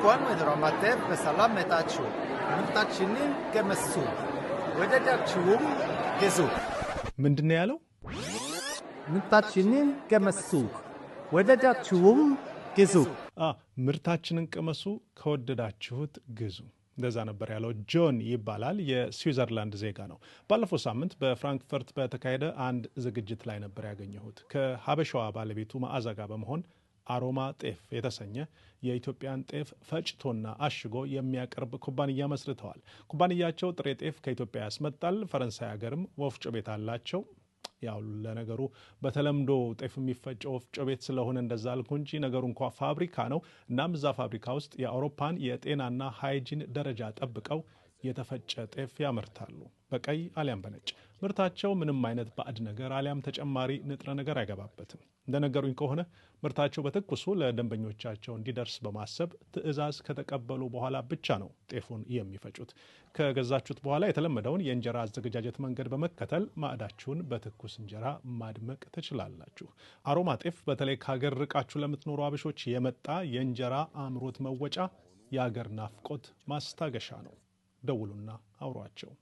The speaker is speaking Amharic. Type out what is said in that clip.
እንኳን ወደ ሮማ ጤፍ በሰላም መጣችሁ። ምርታችንን ቅመሱ፣ ወደዳችሁም ግዙ። ምንድን ነው ያለው? ምርታችንን ቅመሱ፣ ወደዳችሁም ግዙ። ምርታችንን ቅመሱ፣ ከወደዳችሁት ግዙ። እንደዛ ነበር ያለው። ጆን ይባላል። የስዊዘርላንድ ዜጋ ነው። ባለፈው ሳምንት በፍራንክፈርት በተካሄደ አንድ ዝግጅት ላይ ነበር ያገኘሁት። ከሀበሻዋ ባለቤቱ መዓዛ ጋር በመሆን አሮማ ጤፍ የተሰኘ የኢትዮጵያን ጤፍ ፈጭቶና አሽጎ የሚያቀርብ ኩባንያ መስርተዋል። ኩባንያቸው ጥሬ ጤፍ ከኢትዮጵያ ያስመጣል። ፈረንሳይ ሀገርም ወፍጮ ቤት አላቸው። ያው ለነገሩ በተለምዶ ጤፍ የሚፈጨው ወፍጮ ቤት ስለሆነ እንደዛ አልኩ እንጂ ነገሩ እንኳ ፋብሪካ ነው። እናም እዛ ፋብሪካ ውስጥ የአውሮፓን የጤናና hygiene ደረጃ ጠብቀው የተፈጨ ጤፍ ያመርታሉ። በቀይ አሊያም በነጭ ምርታቸው ምንም አይነት ባዕድ ነገር አሊያም ተጨማሪ ንጥረ ነገር አይገባበትም። እንደነገሩኝ ከሆነ ምርታቸው በትኩሱ ለደንበኞቻቸው እንዲደርስ በማሰብ ትዕዛዝ ከተቀበሉ በኋላ ብቻ ነው ጤፉን የሚፈጩት። ከገዛችሁት በኋላ የተለመደውን የእንጀራ አዘገጃጀት መንገድ በመከተል ማዕዳችሁን በትኩስ እንጀራ ማድመቅ ትችላላችሁ። አሮማ ጤፍ በተለይ ከሀገር ርቃችሁ ለምትኖሩ አበሾች የመጣ የእንጀራ አምሮት መወጫ፣ የአገር ናፍቆት ማስታገሻ ነው። ደውሉና አውሯቸው።